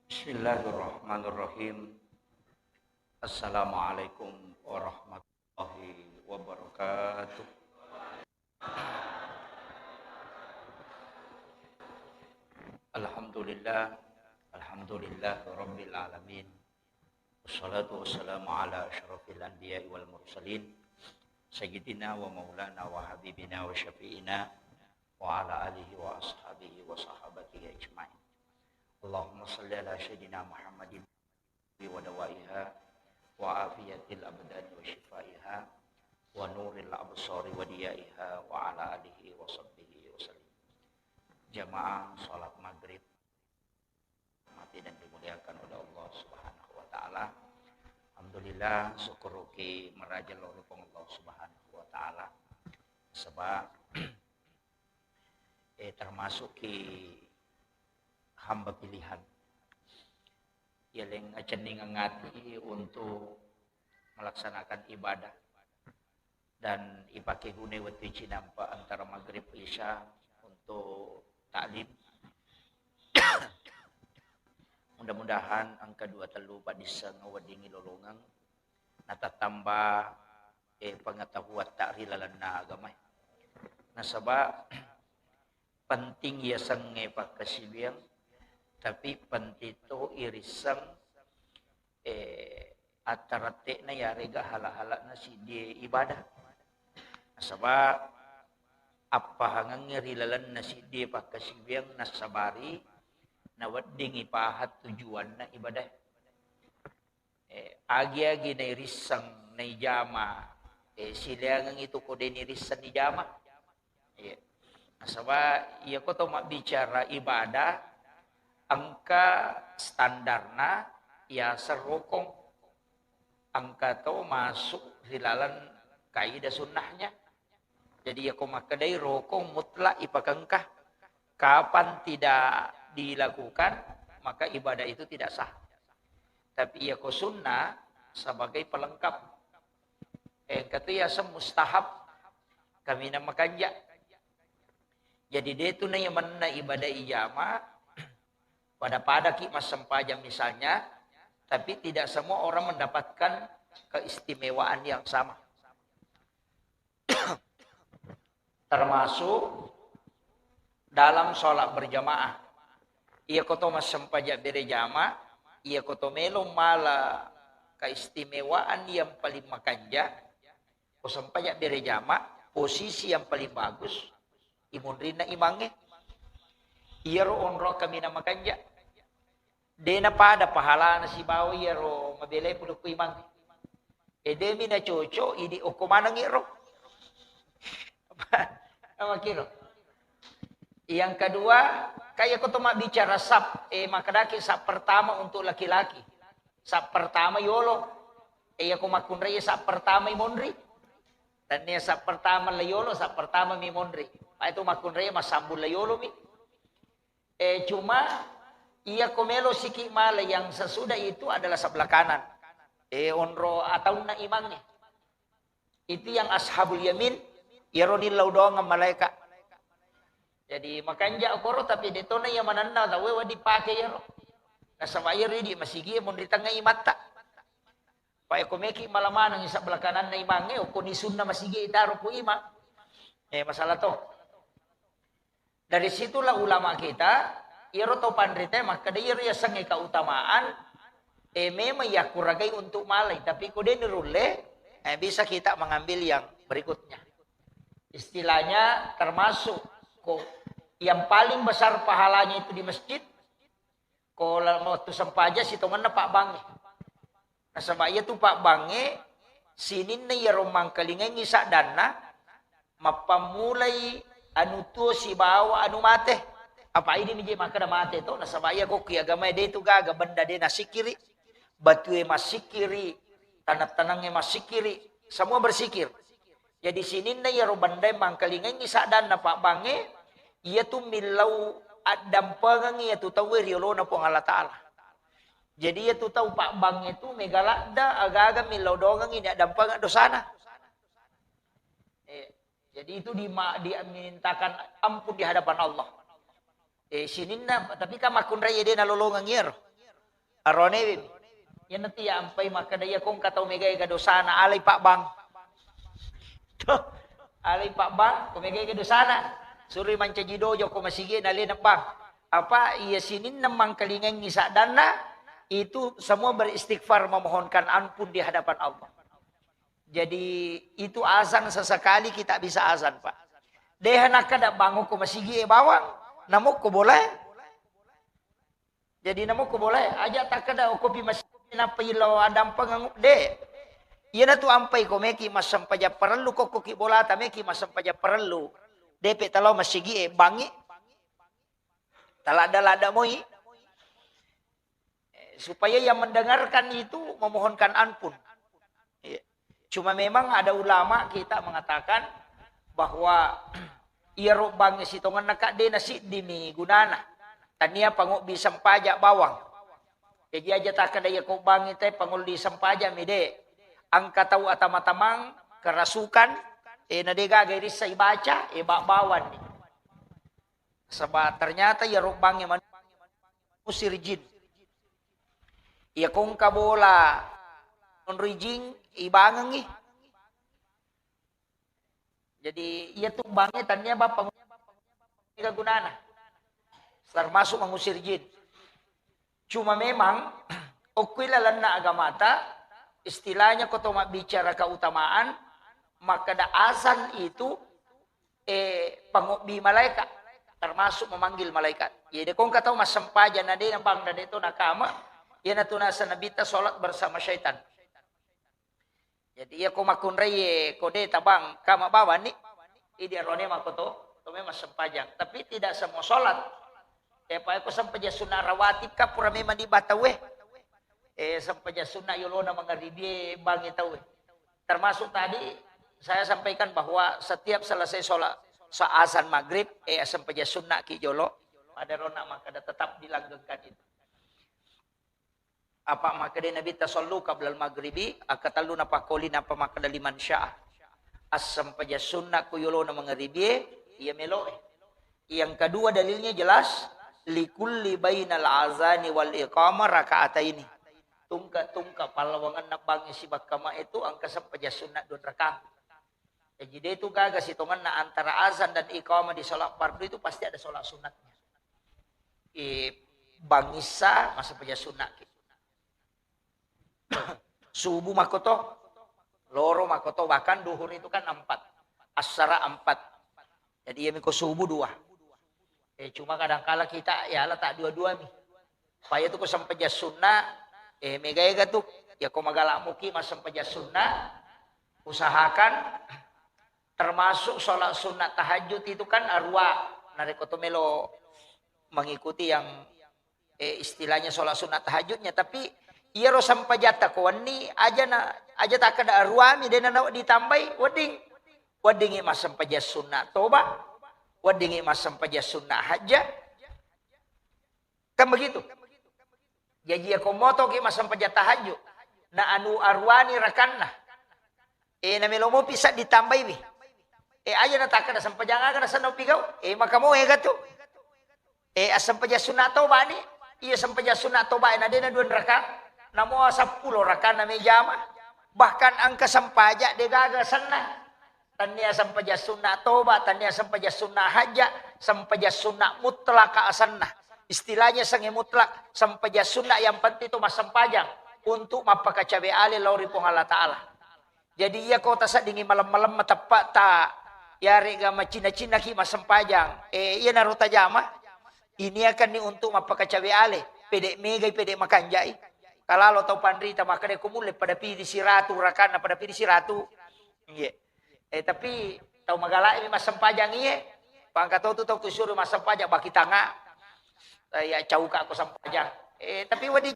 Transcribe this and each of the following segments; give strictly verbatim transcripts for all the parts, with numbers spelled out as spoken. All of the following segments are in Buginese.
Bismillahirrahmanirrahim. Assalamualaikum warahmatullahi wabarakatuh. Alhamdulillah, alhamdulillah rabbil alamin. Wassalatu wassalamu ala asyrafil anbiya'i wal mursalin, sayyidina wa maulana wa habibina wa syafi'ina wa ala alihi wa ashabihi wa sahabatihi ajma'in. Allahumma salli ala sayyidina Muhammadin wa dawaiha wa afiyatil abdani wa shifaiha wa nuril absari wa diyaiha wa ala alihi wa sahbihi wa sallim. Jamaah salat maghrib mati dan dimuliakan oleh Allah Subhanahu wa taala. Alhamdulillah, syukuruki maraja lao ri Puang Allah Subhanahu wa taala. Sebab eh, termasuk ki hamba pilihan. Yaleng acenningeng ati untuk melaksanakan ibadah dan ipake gune wettu cinampa antara maghrib isya untuk taklim. Mudah-mudahan engka dua tellu paddisseng weddingngi lolongeng natattamba eh, pengetahuatta ri lalenna agamae. Nasaba penting yasengnge pakkasiwiang, tapi penting to irisseng eh, attaratte'na yarega hala-hala'na siddie ibadah. Nasaba appahangengnge ri lalenna siddie pakkasiwiang nassabari naweddingi paha tujuanna ibadah. Eh, agi-agi nairisseng, naijama, eh, sileangeng itu ko de nirisseng nijama. Iya. Nasaba iyako to mabbicara ibadah, engka standarna yaseng rokong. Engka to masuk ri laleng kaidah sunnahnya. Jadi iyako makkedai rokong mutlak ipakengka, kapan tidak dilakukan, maka ibadah itu tidak sah. Tapi iyako sunnah sebagai pelengkap. Engka tu yaseng mustahab, kaminang makanja. Jadi de tu naiya manenna ibadah ijama, pada-padaki massempajang misalnya, tapi tidak semua orang mendapatkan keistimewaan yang sama. Termasuk dalam sholat berjamaah. Iyako to massempajang bere jama, iyako to melo mala keistimewaan yang paling makanja, ko sempajang bere jama, posisi yang paling bagus, imunrinna imangnge. Iyaro onro kaminang makanja. De napada pahalana sibawa iyaro mabelai pudukku imang. E, demi nacoco, idi okko maneng iro. Apa kiro? Yang kedua, kayak ko to mabbicara sap, eh, makadaki sap pertama untuk laki-laki. Sap pertama yolo. Eh, yako makkunrai sap pertama imonri. Dan nia sap pertama la yolo, sap pertama mi monri. Pak itu makkunrai masambul la yolo mi. Eh, cuma iya ko melo siki mala yang sesudah itu adalah sebelah kanan. Eh, onro ataunna imangnge. Itu yang ashabul yamin, iyaro nillau doang malaika. Jadi makanja okoro tapi detona iya manenna tau wewa dipake iyaro. Nasaba iyaro idi masigi monri tengnga imatta. Pae ko meki mala maneng sebelah kananna imangnge, okko ni sunna masigi itaro ko imang. Eh, masalah to. Dari situlah ulama kita, iyaro tau panrita makkeda iyaro yasengnge keutamaan, eh, memang yakkuragai untuk malai, tapi ko de nirulle, eh, bisa kita mengambil yang berikutnya. Istilahnya termasuk ko yang paling besar pahalanya itu di masjid, ko la-, waktu sempajang sitongenna pabbangnge. Nasaba iyatu pabbangnge sininna iyaro mangkalingengngi saddanna, mappammulai anu tuo sibawa anu mate. Apa idi mije makkeda mate to, nasaba iya kokki agamae de tu gaga benda de nasikiri, batue massikiri, tanang-tanangnge massikiri, semua bersikir. Jadi sininna iyaro bendae mangkalingengngi saddanna pabbangnge, iyatu millau addampengengngi iyatu tauwe ri olona Puang Allah Ta'ala. Jadi iyatu tau pabbangnge tu mega ladda agaga millau dongengngi ni addampengeng dosana. Eh, jadi itu di ma-, dimintakan ampun di hadapan Allah. Eh, sininna, tapi kan makkunrai de nalolongeng iyaro. Arone, iyanatu iya ampai makkeda, iya ko engka tau mega-ega dosana, alai pabbang. Tuh, alai pabbang, ko mega-ega dosana. Suroi mancaji dojo ko masigi na lena bang. Apa iya sininna mangkalingengi saddanna, itu semua beristighfar, memohonkan ampun di hadapan Allah. Jadi itu azan sesekali kita bisa azan, Pak. Deha nakkeda bango ko masigi e bawang, namo ko bola. Jadi namo ko bola, aja takkeda okko pi masigi nappa ilo adampeng angu-, de. Iyanatu ampai ko meki massempajang parellu, kokko ki bolata meki massempajang parellu. Depe talo masigi e bangi. Taladda-ladda moi. Eh, supaya yang mendengarkan itu memohonkan ampun. Iya. Cuma memang ada ulama kita mengatakan bahwa iyaro bangnge sitongenna ka de nasiddimi gunana. Tania pangobbi sempaja bawang. Jadi aja takkeda iya ko bangnge te pangolli sempaja mi de. Engka tau atama-tamang kerasukan, eh, na de gaga irissa ibaca, eh, ba-, bawang ni. Saba ternyata iyaro bangnge manu-, usir jin. Iya ko engka bola onroi jin, ibangengi. Jadi iya tu bangnge tania bappa mega gunana. Termasuk mengusir jin. Cuma memang okkui lalenna agamata, istilahnya ko to mabbicara keutamaan, makkeda azan itu, eh, pangobbi malaikat, termasuk memanggil malaikat. Jadi ko engka tau massempajang na de nabang, na de to nakama, iyanatu naseng Nabitta sholat bersama syaitan. Jadi iya ko makkunrai, eh, ko de tabang kama bawang ni, idi arone mako to, to memang sempajang. Tapi tidak semua sholat. Eh, pa ko sempajang sunat rawatib ka pura memang di batau, eh. Eh, sempajang sunat yolona mangaribi, eh, bangi tau, eh. Termasuk tadi saya sampaikan bahwa setiap selesai sholat, sa-, azan maghrib, eh, sempajang sunat ki jolo, pada rona maka tetap dilanggengkan itu. Apa makkeda Nabitta, "Shallu qablal maghribi," akkatellu napakkoli, nappa makkeda, "Liman syaa." Assempajang sunna ku yolona mangaribie, iya meloe. Yang kedua dalilnya jelas, "Likulli bainal azani wal iqamah rakaataini." Tungka-tungka pallawangenna bangnge sibakkama itu engka sempajang sunna dua rakaat. Jadi de tu gaga sitongenna antara azan dan iqamah di salat fardu itu pasti ada salat sunatnya. Eh, bangissa massempajang sunnaki. Subuh makoto, loro makoto, bahkan duhur itu kan empat, asara empat. Jadi iya miko subuh dua. Eh, cuma kadangkala kita ya ala tak dua-dua mi. Paya tu ko sempajang sunna, eh, mega-ega tu. Ya ko magala muki massempajang sunna, usahakan termasuk sholat sunat tahajud itu kan arua. Narekko to melo mengikuti yang, eh, istilahnya sholat sunat tahajudnya, tapi iyaro sempajatta ko wenni aja na, aja takkeda aruami, de na ditambai, wedding. Weddingi massempajang sunat toba, weddingi massempajang sunat hajja. Kan begitu? Jaji iya ko motoki massempajang tahajud, na anu aruani rakanna. Eh, na melo mopi sa ditambaiwi. Eh, aja na takkeda sempajang aga na senna upigau. Eh, maka mo ega tu. Eh, assempajang sunna toba ni. Iya sempajang sunna toba na dena dua raka. Namo seppulo raka na mejama. Bahkan engka sempajang de gaga senna. Tania sempajang sunna toba, tania sempajang sunna hajja, sempajang sunna mutlak asanna. Istilahnya sange mutlak, sempajang sunna yang penting itu massempajang untuk mappakacawe ale lao ri Puang Allah Ta'ala. Jadi iya ko taseddingi malem-malem mateppa ta, yarega macina-cinaki massempajang. Eh, iya naro tajama, ini akan ni untuk mappakacawe ale, pede megai, pede makanjai. Kalalo tau panrita makkeda ko mulle pada pidi siratu, rakanna pada pidi siratu. Iya. Eh, tapi tau magalae mi massempajang iye. Pangka to tu tau kusuru massempajang baki tanga. Eh, ya cauka ko sempajang. Eh, tapi wedi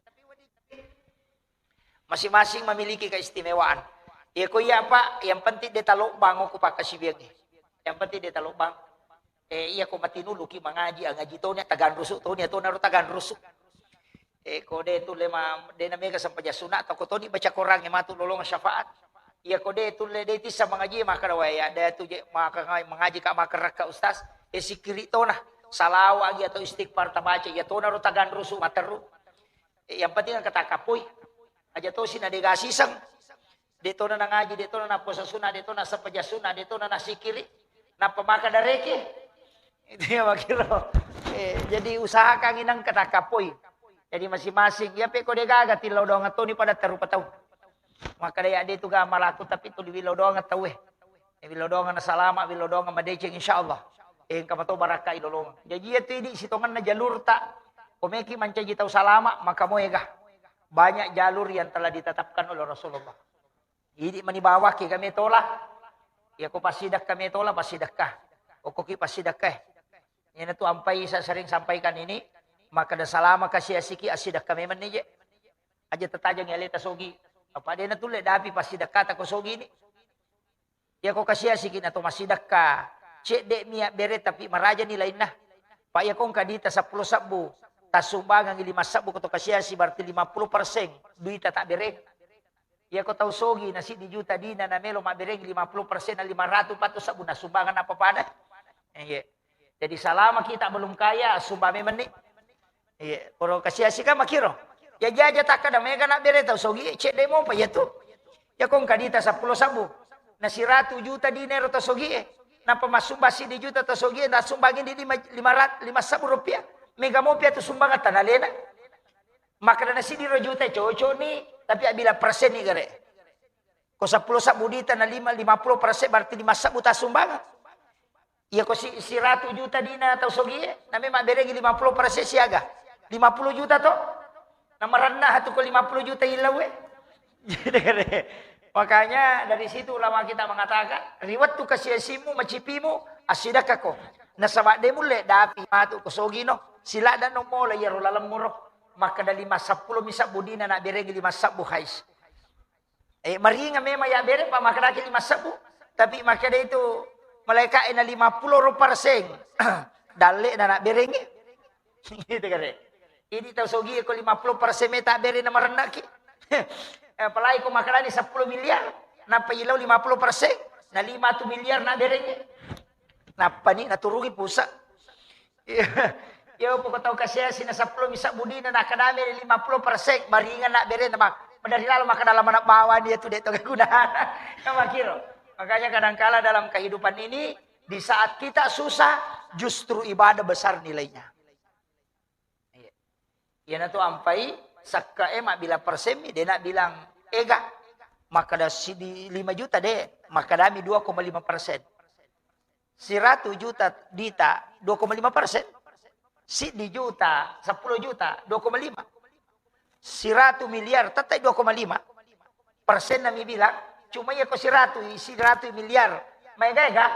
masing-masing memiliki keistimewaan. Iya ko iya apa, yang penting de talobbang ko pakkasiwiangnge. Yang penting de talobbang. Eh, iya ko matinuluki mangaji, angaji toni taganrusu toni atau naro taganrusu. Eh, ko de tulle ma, de na mega sempajang sunna, toko toni baca Quran e matu lolong syafaat. Iya ko de tulle de tissa mangaji maka da waya, de tu je maka ngai mangaji ka maka rakka ustaz. Eh, sikiri tona, salawa agi atau istighfar tabaca, iya tona ro taganrusu materru. Eh, yang penting engka takkappoi. Aja tosi na dega siseng. De tona nangaji, de tona napuasa sunna, de tona sempaja sunna, de tona nasikiri. Nappa maka dareke. Itu ya makiro. Eh, jadi usahakan inang engka takkappoi. Jadi masing-masing. Ya peko de gaga tillau doang toni pada tarupa tau. Maka de ya de tu ga malaku tapi tu diwillau doang tau eh. Eh, willau doang na salama, willau doang madeceng insyaallah. Eh, engka mato barakka ilolong. Jadi ya tu idi sitonganna jalurta. Komeki mancaji tau salama, maka moega. Banyak jalur yang telah ditetapkan oleh Rasulullah. Idi mani bawaki kami tola. Ya ko passidekka me tola, passidekka. Okkoki passidekka. Iyana tu ampai sa-, sering sampaikan ini, maka da salama kasiasiki assidekka memang ni je. Aja tatajang aleta sogi. Apa dena tulle dapi passidekkata ko sogi ni. Ya ko kasiasiki na to massidekka. Cedde mi abbere tapi maraja ni lainna. Pak ya ko engka dita seppulo sebbu. Tasumbangang lima sebbu ko to kasiasi berarti lima puluh persen duita tak bereng. Iya ko tau sogi na siddi juta dina na melo mabbereng lima puluh persen na lima ratus patu sabbu na sumbangan apa pada. Iya. Jadi salama kita belum kaya, sumbang memang ni. Iya, koro kasiasi kan makiro. Ya jaja takkada mega na bere tau sogi, cedde mopa iya tu. Ya ko engka dita seppulo sabbu. Na siratu juta dina ero tau sogi e. Napa masumba siddi juta tau sogi e, na sumbangi di lima, lima rat-, lima sabbu rupiah. Mega mopa iya tu sumbangan tanah lena. Makkeda na siddi ro juta cocok ni, tapi abbila persen ni gare. Ko seppulo sabbu dita na lima, lima puluh persen berarti lima sabbu tasumbangan. Iya ko si-, siratu juta dina tau sogi e, na memang beregi lima puluh persen siaga. Lima puluh juta to? Na marenna tu ko lima puluh juta illau e. Jadi gare. Makanya dari situ ulama kita mengatakan, ri wettu kasiasimu, macipimu, assidakkako. Nasaba de mulle dapi matu ko sogi no, silada no mola iyaro lalemmuro. Makkeda lima seppulo mi sabbu dina na beregi lima sabbu hais. Eh, maringa memang ya bere pa makkedaki lima sabbu. Tapi makkeda itu malaika e na lima puluh ro persen. Dalle na na berengi. Gitu kare. Ini tau sogi ko lima puluh persen meta bere na marennaki. Apalagi ko makkedani seppulo miliar, napa ilau lima puluh persen, na lima tu miliar na berengi. Nappa ni naturungi pusat. Iya. Iya, poko tau kasiasi na seppulo mi sabbu dina na kadame lima puluh persen, maringan na bere na mak-, madari lalo maka dalam anak bawang dia tu de to guna. Makiro. Makanya kadangkala dalam kehidupan ini, di saat kita susah, justru ibadah besar nilainya. Iya. Iyana tu ampai sakka e mabbila persen mi, de na bilang ega. Makkeda siddi lima juta de, makkedami dua koma lima persen. Siratu juta dita, dua koma lima persen. Siddi juta, seppulo juta, dua koma lima. Siratu miliar, tetap dua koma lima persen nami bilang, cuma iya ko siratu, siratu miliar, maega-ega,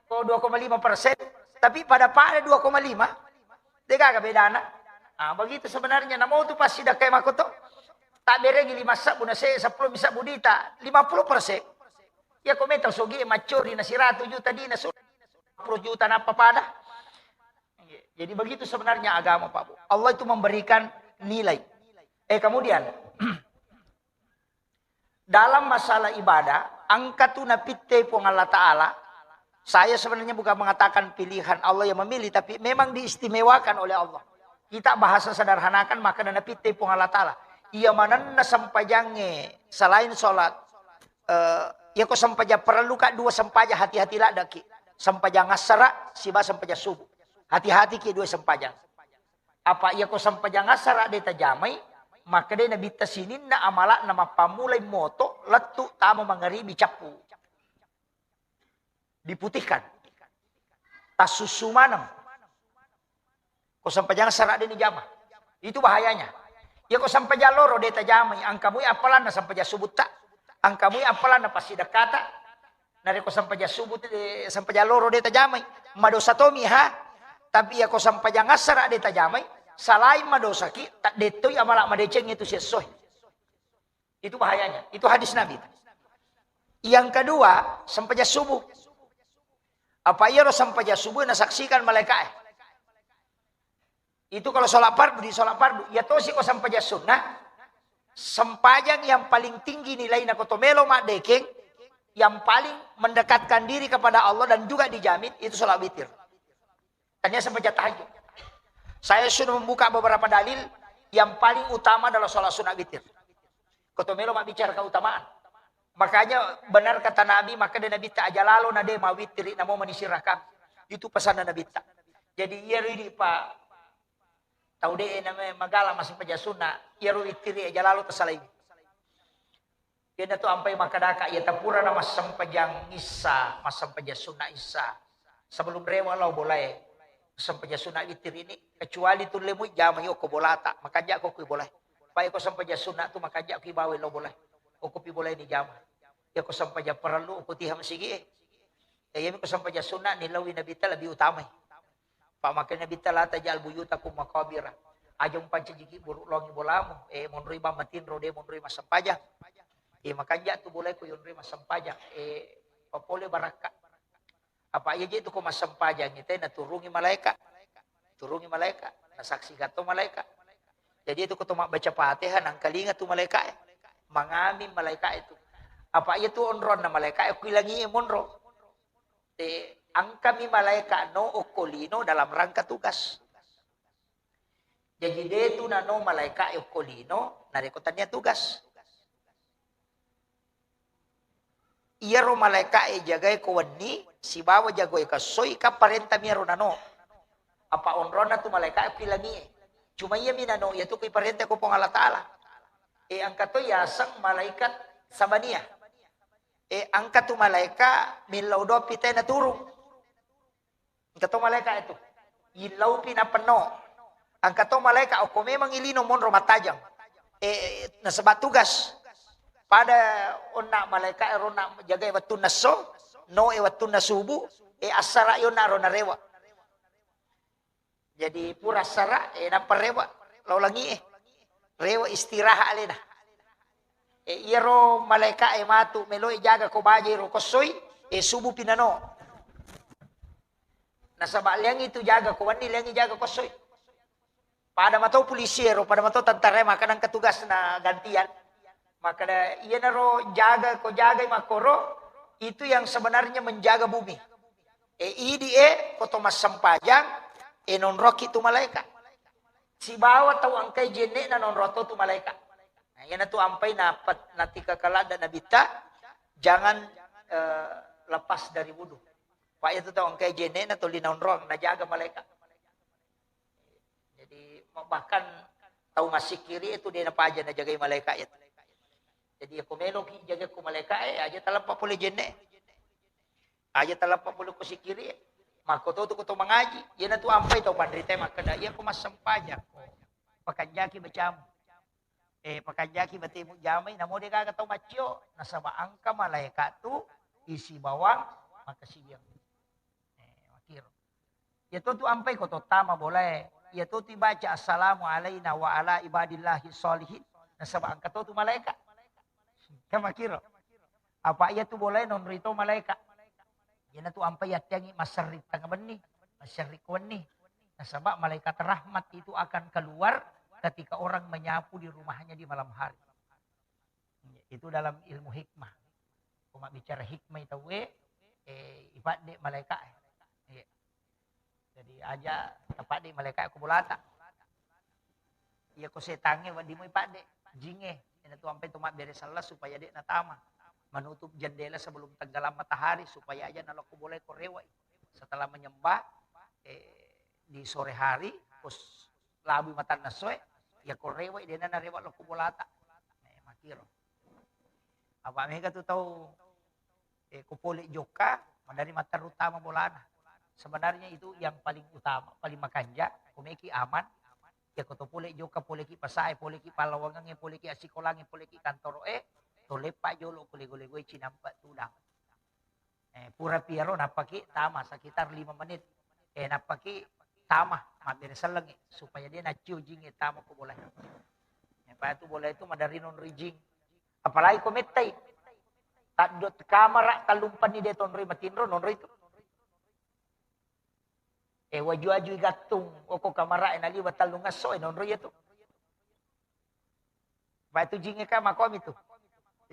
ko dua koma lima persen, tapi pada-pada dua koma lima, degaga bedana. Ah, begitu sebenarnya, namo tu pasti dakkai makoto, tak beregi lima sabbu na se seppulo mi sabbu dita, lima puluh persen. Iya ko meta sogi maccori na siratu juta dina su-, seppulo juta nappa pada. Jadi begitu sebenarnya agama, Pak Bu. Allah itu memberikan nilai. Eh, kemudian, dalam masalah ibadah, engka tu napitte Puang Allah Ta'ala. Saya sebenarnya bukan mengatakan pilihan Allah yang memilih, tapi memang diistimewakan oleh Allah. Kita bahasa sederhanakan, maka napitte Puang Allah Ta'ala. Iya manenna sempajangnge selain sholat, eh, iya ko sempajang parelluka dua sempajang, hati-hati laddaki. Sempajang assara siba sempajang subuh. Hati-hati ki dua sempajang. Apa iya ko sempajang assara de tajamai, maka de nabitta sininna amalakna mappammulai moto lettu tama mangaribi cappu. Diputihkan. Tassussu maneng. Ko sempajang assara de ni jama. Itu bahayanya. Iya ko sempajang loro de tajamai, angkamui appalanna sempajang subutta, angkamui appalanna passidekkata, narekko sempajang subuh, eh, sempajang loro de tajamai, madosa tomi ha. Tapi iya ko sempajang assara de tajamai, salain madosaki, tak dettoi amala madeceng itu siessoe. Itu bahayanya. Itu hadis Nabi. Yang kedua, sempajang subuh. Apa iyaro sempajang subuh nasaksikan malaikae? Itu kalau sholat fardu, di sholat fardu. Iya tosi ko sempajang sunnah, sempajang yang paling tinggi nilaina ko to melo maddekeng, yang paling mendekatkan diri kepada Allah dan juga dijamin, itu sholat witir. Tania sempajang tahajud. Saya sudah membuka beberapa dalil, Yang paling utama adalah sholat sunat witir. Ko to melo mabbicara keutamaan. Makanya benar kata Nabi, maka dia Nabi tak aja lalo na de mawitir namo manisirakang. Itu pesan Nabi tak. Jadi iya ridi Pak tau de namanya magala masih peja sunat, iya ro witir aja lalo tersalai. Iyanatu ampai makkadaka, iya tapurana massempajang issa, massempajang sunna issa. Sebelum rewa lao bolae, massempajang sunna witir ini, kecuali tullemu jama yoko bolata, makanja ko kui bolae. Pai ko sempajang sunna tu makanja kui bawe lao bolae. Oko pi bolae ni jama. Iya ko sempajang parellu, oko tiha masigi e. Ya, iya ko sempajang sunna ni lawi Nabi ta lebih utamai. Pamake Nabitta, "La taj'al buyutakum maqabira." Aja umpancajiki buruk longi bolamu, eh, monroi bang matinro, de monroi massempajang. Eh, makanja tu bolae ko yonroi massempajang, eh, papole barakka. Apa iya je tu ko massempajang, ite naturungi malaika. Turungi malaika, nasaksikan to malaika. Jadi itu ko to mabbaca Fatihah, nangkalinga tu malaika e. Mangamin malaika itu. Apa iya tu onronna malaika e, kuilangi e monro. Eh, engkami malaika no okko lino dalam rangka tugas. Jadi de tu nano malaika e okko lino narekko tania tugas. Iyaro malaika e jagai ko wenni sibawa jagai ko essoi, kan parenta mi iyaro nano. Apa onronna tu malaika e okko langi e. Cuma iya mi nano iya tu ko parenta ko Puang Allah Taala. E, engka to yaseng malaikat Sabaniyah. E, engka tu malaika millau doang pitae naturung. Engka to malaika itu. Illau pi napenno. Engka to malaika okko memang ilino monro mattajang. E, nasaba tugas. Pada onna malaika e rona jagai wettunna esso, no e wettunna subuh, e, assara yonna rona rewa. Jadi pura assara, eh, nappa rewa lao langi e. Rewa istirahat alena. Eh, iyaro malaika e matu meloi jaga ko baje ro kossoi, eh, subuh pinano. Nasaba liangi tu jaga ko wenni, liangi jaga kossoi. Pada mato polisi ero, pada mato tentara e, maka nangka tugas na gantian. Makkeda, "Iyanaro jaga ko jagai makkoro, itu yang sebenarnya menjaga bumi." E, idi e, ko to massempajang, e, nonroki tu malaika. Sibawa tau engkai jenne'na nonro to tu malaika. Nah, iyana tu ampai napet-, natika kaladda Nabitta, jangan, eh, lepas dari wudu. Pak, itu tau engkai jenne'na tuli nonrong, najaga malaika. Jadi, ma-, bahkan tau massikiri itu de napaja najagai malaika itu. Jadi, ko meloki jaga ko malaika e, aja taleppa pole jenne. Aja taleppa pole ko sikiri e. Makko to tu ko to mangaji. Iyana tu ampai tau panrita e makkeda, "Iya ko massempajang ko. Pakanjaki bacamu. Eh, pakanjaki batemu jamai, namo de gaga tau maccio. Nasaba engka malaika tu isi bawang makasiwiang." Eh, makiro. Iya to tu ampai ko to tama bolae. Iya to tu ibaca, "Assalamu alaina wa ala ibadillahi sholihin." Nasaba engka to tu malaika. Kan makiro. Apa iya tu bolae nonroi to malaika. Iyana tu ampai yatteangi masserri tengnga benni, masserri ko wenni. Nasaba malaikat rahmat itu akan keluar ketika orang menyapu di rumahnya di malam hari. Itu dalam ilmu hikmah. Ko mabbicara hikmah tauwe, eh, ipadde malaika e. Iya. Jadi aja tapadde malaika ko bolata. Iya ko setangnge wedding moi padde, jingnge. Ena tu ampai to mabbere sellang supaya de natama. Menutup jendela sebelum tenggelam matahari supaya aja nalokko bolae ko rewai. Setelah menyembah, eh, di sore hari, pos labu matanna essoe, iya ko rewai, dena narewa lokko bolata. Eh, makiro. Apa mega tu tau, eh, ko pole jokka, madari matteru tama bolana. Sebenarnya itu yang paling utama, paling makanja, ko meki aman, iya ko to pole jokka, poleki pasae, poleki pallawangengnge, poleki assikolangnge, poleki kantoroe, to leppa jolo ko lego-legoe cinampa tudang. Eh, pura piaro nappaki tama sekitar lima menit. Eh, nappaki tama, mabbere sellengngi, supaya de naccio jingnge tama ko bolae. Eh, pa tu bolae tu madari nonroi jing. Apalagi ko mettai. Taddo kamara tallumpanni de tonroi matinro, nonroi tu. Eh, waju-waju igattung, oko kamara e naliwa tallung esso e nonroi tu. Batu jingnge ka makomi tu.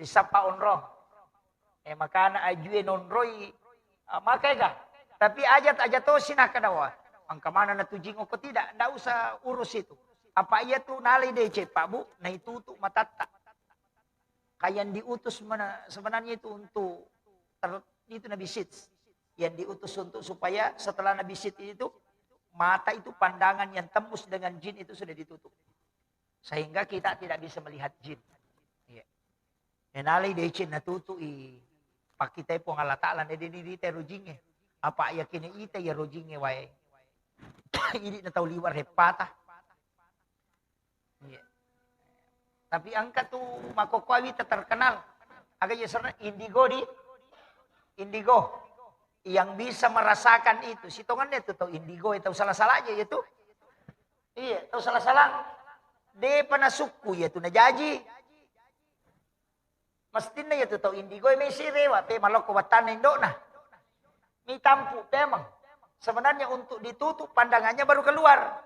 Disappa onrong. Eh, makana ajue nonroi, ah, maka ega. Tapi aja, aja tosi nakadawa. Engka mana na tu jing oko tidak, ndak usah urus itu. Apa iya tu nalai deceng, Pak, Bu, naitutu matatta. Kayak yang diutus mana, sebenarnya itu untuk ter, itu Nabi Sid. Yang diutus untuk supaya setelah Nabi Sid itu, mata itu, pandangan yang tembus dengan jin itu sudah ditutup. Sehingga kita tidak bisa melihat jin. Iya. Menalai deceng natutu i pakkitai Puang Allah Ta'ala, ne deni rita ero jingnge. Apa yakin ita ya ero jingnge wae. Idi na tau liwa' reppata. Iya. Tapi engka tu makkokkoe wita terkenal. Aga ya, serna indigo di, indigo. Yang bisa merasakan itu. Sitongannya tu tau indigo, tau salah-salah aja ya tu. Iya, tau salah-salah. Depa nasukku ya tu najaji. Mestinna ya tu tau indigo, mesi rewa, pe malokko wattanna indokna. Mitampu pemang. Sebenarnya untuk ditutup pandangannya baru keluar.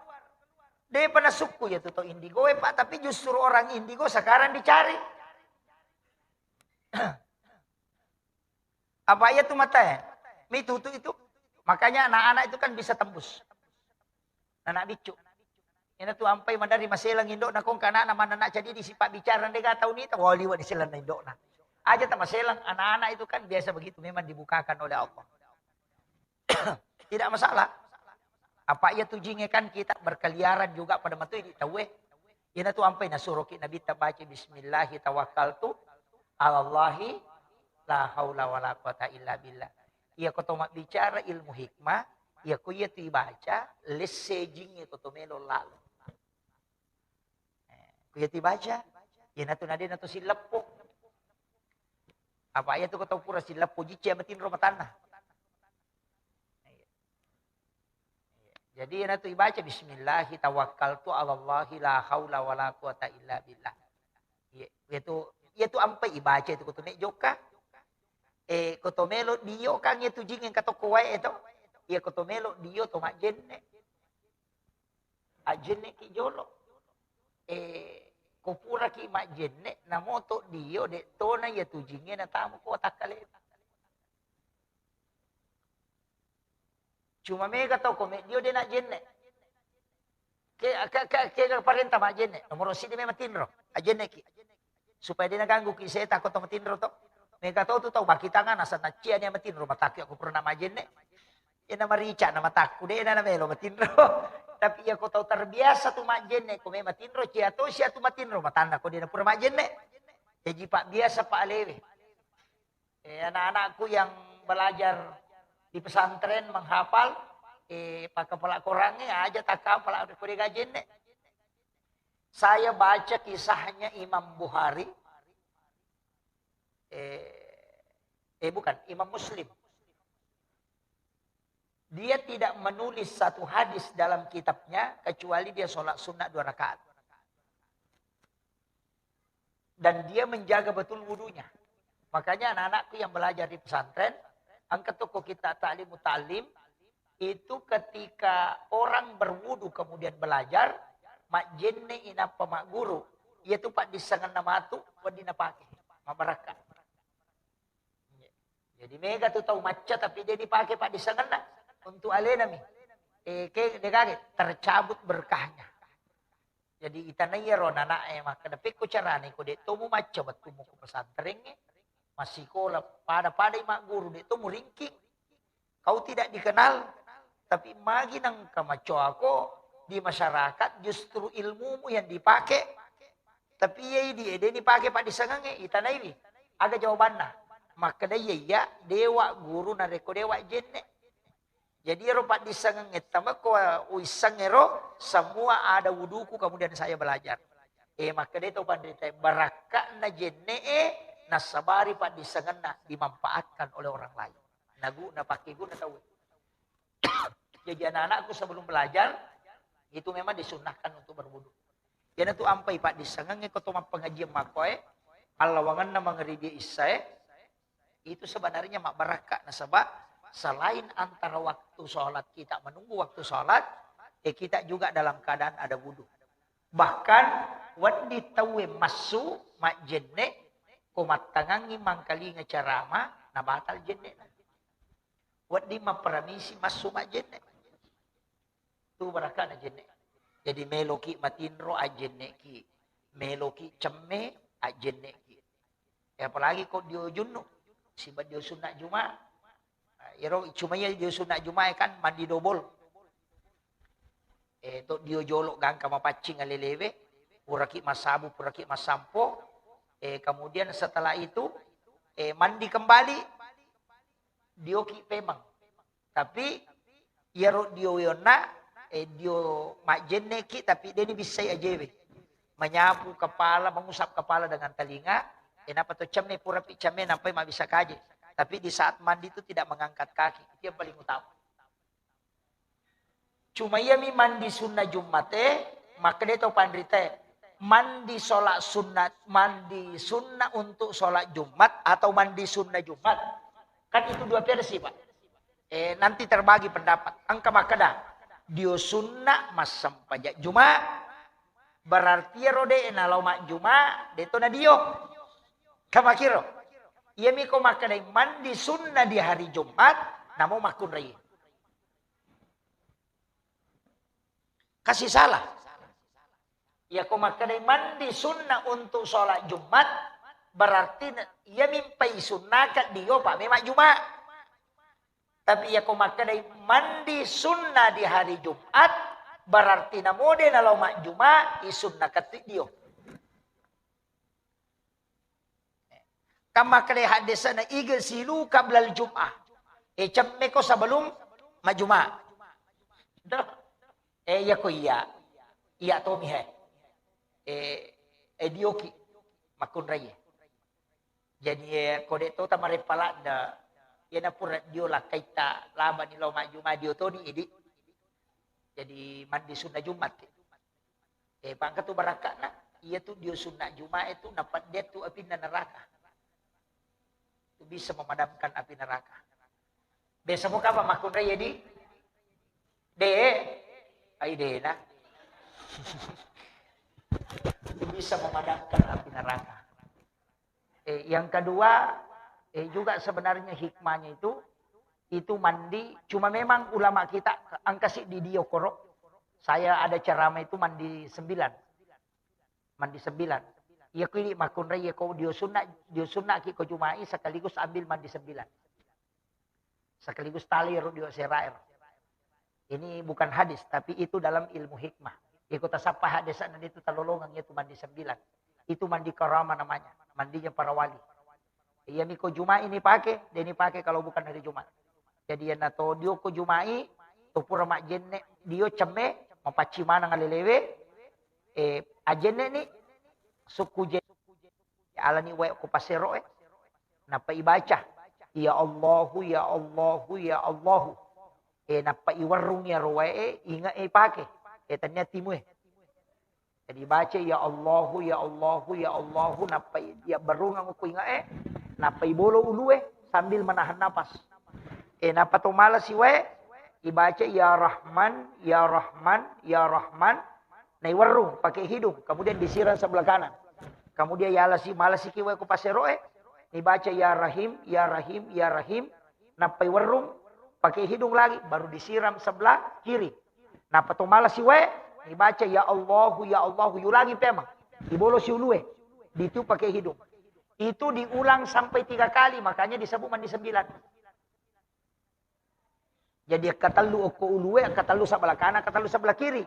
Depa nasukku ya tu tau indigo, eh, Pak, tapi justru orang indigo sekarang dicari. Apa iya tu mata, eh? Mitutu itu. Makanya anak-anak itu kan bisa tembus. Anak biccu. Ina tu ampai madari maselang indokna, kongka anakna manna nak jadi di sipak bicara, ndega tau nita, wah, liwa' di selang indokna. Aja tak maselang, anak-anak itu kan biasa begitu, memang dibukakan oleh Allah. Tidak masalah. Apa iya tu jingnge kan kita berkeliaran juga pada matu di tauwe. Ina tu ampai nasuroki Nabi ta baca, "Bismillahi tawakkaltu alallahi la haula wala quwata illa billah." Iya ko to mabbicara ilmu hikmah, iya ko iya tu ibaca, lesse jingnge ko to melo lalo. Eh, ko iya tu ibaca, ina tu nadena to silleppo. Apa iya tu ko to pura silleppo jicce matinro matanna. Jadi, ina tu ibaca, "Bismillahi tawakkaltu alallahi la haula wala quwata illa billah." Iya, iya tu, iya tu ampai ibaca itu ko to me jokka. Eh, ko to melo dio kan iya tu jingnge engka tokko wae to. Iya, ko to melo dio to majjenne. Ajjenne ki jolo. Eh, ko pura ki majjenne, namo to dio, de tona iya tu jingnge natamu ko takkale. Cuma mega tau ko meddio de najjenne. Ke, ke, ke, ke parenta majjenne. Nomoro siddi memang tinro. Ajjenne ki. Supaya de naganggu ki seta ko to matinro to. Mega to tu tau baki tangan asal naccia ni matinro, matakki ko pura majjenne. Ena marica na matakku, de na melo matinro. Tapi iya ko tau terbiasa tu majjenne, ko me matinro, cia to sia tu matinro, matanna ko de na pura majjenne. Jaji pak biasa pak lewe. Eh, anak-anakku yang belajar di pesantren menghafal, eh, pakkapala Korangnge aja takkapala ko de gajenne. Saya baca kisahnya Imam Bukhari, eh, eh, bukan, Imam Muslim. Dia tidak menulis satu hadis dalam kitabnya kecuali dia sholat sunnah dua rakaat. Dan dia menjaga betul wudunya. Makanya anak-anakku yang belajar di pesantren, engka tokko kita taklim muta'allim, itu ketika orang berwudu kemudian belajar, majjenne inappa magguru, iya tu paddissengenna matu wedding napake, mabarakka. Jadi mega tu tau macca tapi de dipake paddissengenna untuk alenami. Eh, ke, de kage tercabut berkahnya. Jadi itanai iyaro nanae makkeda, "Pekko carane ko de to mumacca wettummu ko pesantrengnge, massikola, pada-padai magguru, de to muringking. Kau tidak dikenal, tapi magi nengka macoako di masyarakat justru ilmumu yang dipake, tapi iya idi de dipake paddissengengnge." Itanaiwi, aga jawabanna? Makkeda, "Iya, iya, dewa guru narekko dewa jenne." Jadi ero paddissengengnge tama ko uisseng ero, semua ada wuduku kemudian saya belajar. Eh, makkeda to panrita, barakka'na jenne'e, nassabari paddissengenna dimanfaatkan oleh orang lain. Nagu, napakkeguna tauwe. Jadi anak-anakku sebelum belajar, itu memang disunnahkan untuk berwudu. Iyanatu ampai paddissengengnge ko to mappengajian makkoe, allawangenna mangribi issae, itu sebenarnya mabbarakka, nasaba selain antara waktu sholat, kita menunggu waktu sholat, eh, kita juga dalam keadaan ada wudu. Bahkan wedding tauwe massu majjenne, ko mattangangngi mangkalinga carama, nabatal jenne. Wedding mapparamisi massu majjenne. Tu barakkana jenne. Jadi meloki matinro, ajjenneki. Meloki cemme, ajjenneki. E, apalagi ko dio junnu, siba dio sunna Juma. Nah, iyaro cuma iya dio sunna Juma e kan mandi dobol. E, to dio jolo gangka mapaccing alelewe, puraki masabu, puraki masampo. E, kemudian setelah itu, e, mandi kembali, dioki pemang. Tapi iyaro dio weonna, e, dio majjenneki, tapi deni bissai ajewe. Menyapu kepala, mengusap kepala dengan telinga, e, napa to cemme, purapi cemme, nampai mabisa kaje. Tapi di saat mandi itu tidak mengangkat kaki. Itu yang paling utama. Cuma iyami mandi sunna Jummate, makkeda to panrite, mandi sholat sunat, mandi sunna untuk sholat Jumat atau mandi sunna Jumat. Kan itu dua versi, Pak. Eh, nanti terbagi pendapat. Engka makkeda, dio sunna massempajang Juma, berarti ero de nalao majjuma, de to na dio. Kamakiro. Iyami ko makkedai mandi sunna di hari Jumat, namo makkunrai. Kasih salah. Iya ko makkedai mandi sunna untuk sholat Jumat, berarti na-, iya mimpai sunnaka dio pa memang Juma. Tapi iya ko makkedai mandi sunna di hari Jumat, berarti namo de nalao majjuma, isunnaka tu dio. Kan makkeda haddese'na, "Igsilu qablal jum'ah." Eh, cemmeko sebelum majjuma. Doh. Eh, iya ko iya. Iya tomi he. Eh, eh, dioki makkunrai. Jadi, eh, ko de to tamareppa ladde, iyana pura dio lakkaitta labani lao majjuma dio toni idi. Jadi mandi sunna Jumat. Eh, pangka tu barakka'na, iya tu dio sunna Juma itu napedde tu apinna neraka. Tu bisa memadamkan api neraka. Biasa mo kapa makkunrai ya di? De, ai de na. Tu bisa memadamkan api neraka. Eh, yang kedua, eh, juga sebenarnya hikmahnya itu, itu mandi, cuma memang ulama kita angkasi di dio koro. Saya ada ceramah itu mandi sembilan. Mandi sembilan. Iya ko idi makkunrai, iya ko dio sunna, dio sunna ki ko Jumai sekaligus ambil mandi sembilan. Sekaligus tali ro dio serair. Ini bukan hadis, tapi itu dalam ilmu hikmah. Iko tasappa hadis na itu talolongang itu mandi sembilan. Itu mandi karama namanya, mandinya para wali. Iya miko Jumai ini pakai, dia ini pakai kalau bukan hari Jumat. Jadi yana to dio ko Jumai, to pura majjenne dio cemme, mapacci maneng alelewe, eh, ajjenne ni sukku je-, alani wae ko pasero e. Nappa ibaca, "Ya Allahu, ya Allahu, ya Allahu." Eh, nappa iwerrung iyaro wae e, inge e pake. Eh, tania timu e. Jadi baca, "Ya Allahu, ya Allahu, ya Allahu," nappa i-, iya berrungang ko inge e, nappa ibolo ulu e sambil menahan napas. Eh, nappa to mala siwae, ibaca, "Ya Rahman, ya Rahman, ya Rahman." Naiwerrung pakai hidung, kemudian disiram sebelah kanan. Kemudian yalasi, malasi kiwae ko pasero e, nibaca, "Ya Rahim, ya Rahim, ya Rahim." Nappai werrung pakai hidung lagi, baru disiram sebelah kiri. Nappa to malasi wae, nibaca, "Ya Allahu, ya Allahu," yulangi pemang. Ibolosi ulue, ditu pakai hidung. Itu diulang sampai tiga kali, makanya disebut mandi sembilan. Jadi akkatellu okko ulue, akkatellu sebelah kanan, akkatellu sebelah kiri.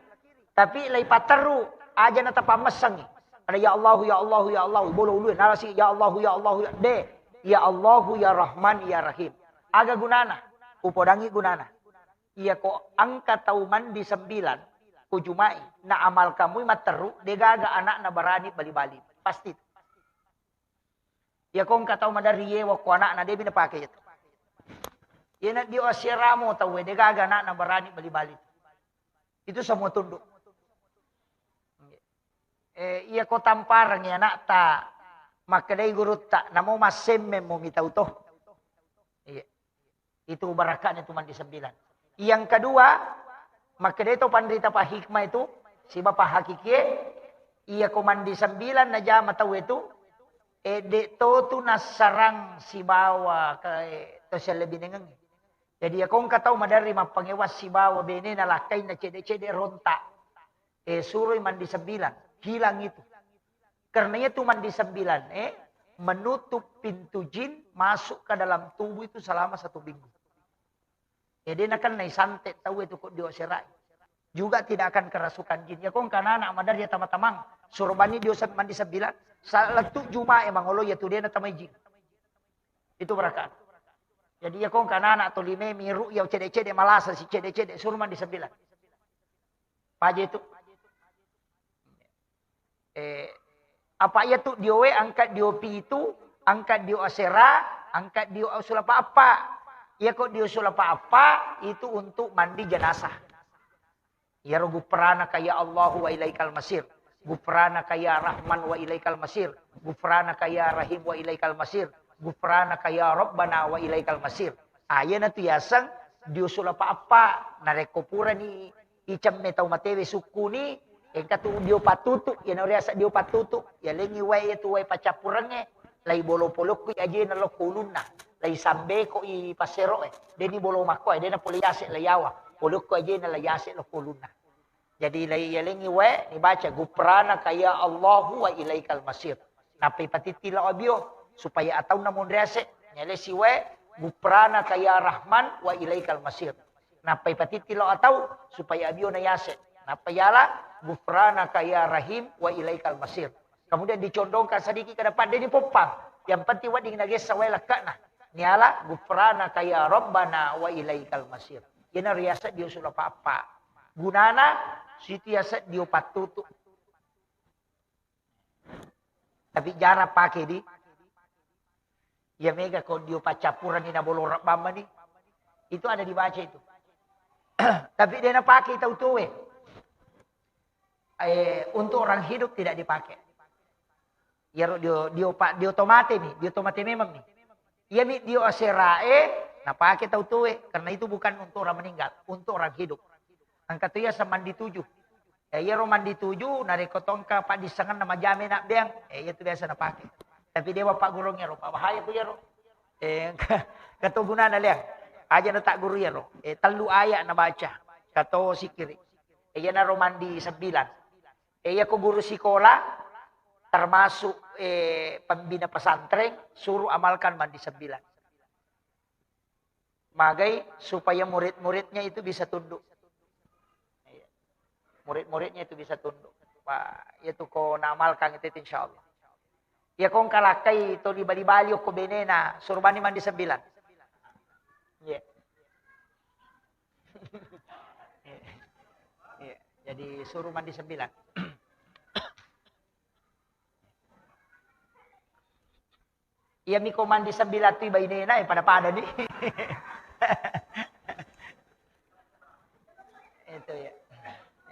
Tapi lai patterru, aja na tapammessangi. Ada, "Ya Allahu, ya Allahu, ya Allahu," bolo ulue, nalasi, "Ya Allahu, ya Allahu, ya," de. "Ya Allahu, ya Rahman, ya Rahim." Aga gunana? Upodangi gunana. Iya ko engka tau mandi sembilan, ko Jumai, na amal kamui matterru, degaga anakna barani bali-bali. Pasti. Iya ko engka tau maderri yewa ko anakna, debi napake itu. Iyana dio aseramo tau e, degaga anakna barani bali-bali. Itu semua tunduk. Eh, iya ko tampareng ya anakta, makkedai gurutta, "Namo massemmeng mo mitau to." Iya. Itu barakakna itu mandi sembilan. Yang kedua, makkedai to panrita pa hikmah itu, siba pa hakikie, iya ko mandi sembilan najama tau itu, eh, de to tu nassarang sibawa ke, eh, to sellebinengeng. Jadi iya ko engka tau maderri mappangewa sibawa benena lakkainna cede-cede rontak. Eh, suroi mandi sembilan, hilang itu. Karena itu mandi sembilan, eh, menutup pintu jin masuk ke dalam tubuh itu selama satu minggu. Jadi, nakan nai santet tahu itu kok dio serai. Juga tidak akan kerasukan jin. Ya, kong kana anak madar ya, teman-teman. Suruh bani dio se-, mandi sembilan. Saat letuk Jumat emang Allah ya tu dia na tamai jin. Itu berakat. Jadi, ya, kong kana anak to lime miru ya cedek-cedek malasa si cedek-cedek suruh mandi sembilan. Paje itu. Eh, apa iya tu diowe angkat dio pitu, angkat dio asera, angkat dio sulapa appa. Iya kok dio sulapa appa itu untuk mandi jenazah. Iyaro gufranaka ya Allahu wa ilaikal masir. Gufranaka ya Rahman wa ilaikal masir. Gufranaka ya Rahim wa ilaikal masir. Gufranaka ya Rabbana wa ilaikal masir. Ayana tu yaseng dio sulapa appa. Narekko purani icemme tau matewe sukkuni, engka tu dio pattutu, iyana riaseng dio pattutu, yalengi wae iya tu wae paccappurengnge, lai bolo polokko i ajena lokko ulunna, lai sambeko i passeroe, deni bolo makkoe, dena pole yase lai yawa, polokko ajena lai yase lokko ulunna. Jadi lai yalengi wae, nibaca, "Gufranaka ya Allahu wa ilaikal masir." Nappai patitti lao abio, supaya ataunna monri ase, nyalesi wae, "Gufranaka ya Rahman wa ilaikal masir." Nappai patitti lao atau, supaya abio na yase. Nappai yala, "Gufranaka ya Rahim wa ilaikal masir." Kemudian dicondongkan sedikit ke depan, deni poppang. Yang penting wedding nagessa wae lekkana. Niala, "Gufranaka ya Rabbana wa ilaikal masir." Iyana riaseng dio sulapa appa. Gunana, situ yaseng dio pattutu. Tapi jarang pake di. Iya mega ko dio paccappurani na bolo rebbang mani. Itu ada dibaca itu. Tapi de napake tau tuwe. Eh, untuk orang hidup tidak dipakai. Iyaro dio, dio pa-, dio tomate mi, dio tomate memang mi. Iya mi dio aserae napake tau tuwe, karena itu bukan untuk orang meninggal, untuk orang hidup. Engka tu iya semandi tujuh. Eh, iyaro mandi tuju, narekko tongka paddissengenna majame nabbeang, eh, iya tu biasa napake. Tapi dewa paggurung iyaro, pa bahaya ku iyaro. Eh, engka, engka to gunana, Leang. Aja na tak guru iyaro. Eh, tellu ayat nabaca. Kato sikiri. Eh, iyanaro mandi sembilan. Eh, iya ko guru sikola, termasuk, eh, pembina pesantren, suruh amalkan mandi sembilan. Magai supaya murid-muridnya itu bisa tunduk. Iya. Murid-muridnya itu bisa tunduk. Wah, itu ko naamalkan itu, itu insya Allah. Ya, kong kalakkai to di bali-bali ko benena, suruh bani mandi sembilan. Iya. Iya. Iya. Jadi suruh mandi sembilan. Iya miko mandi sembilan tu bainena, eh, pada-pada ni. Itu ya.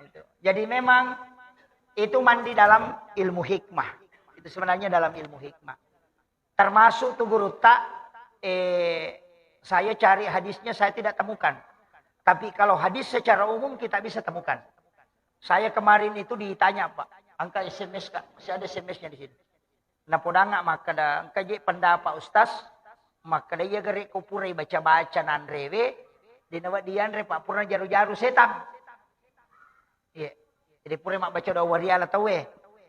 Itu. Jadi memang itu mandi dalam ilmu hikmah. Itu sebenarnya dalam ilmu hikmah. Termasuk tu gurutta, eh, saya cari hadisnya saya tidak temukan. Tapi kalau hadis secara umum kita bisa temukan. Saya kemarin itu ditanya, Pak, angka S M S, Kak, masih ada S M S-nya di sini. Napodangnga makkeda, engka je pendapat Ustaz, makkeda iya gare ko purai baca-baca nanrewe, de nawedding yanre, Pak, pura jaru-jaru setang. Iya. Jadi purai mabbaca doa wariala tauwe,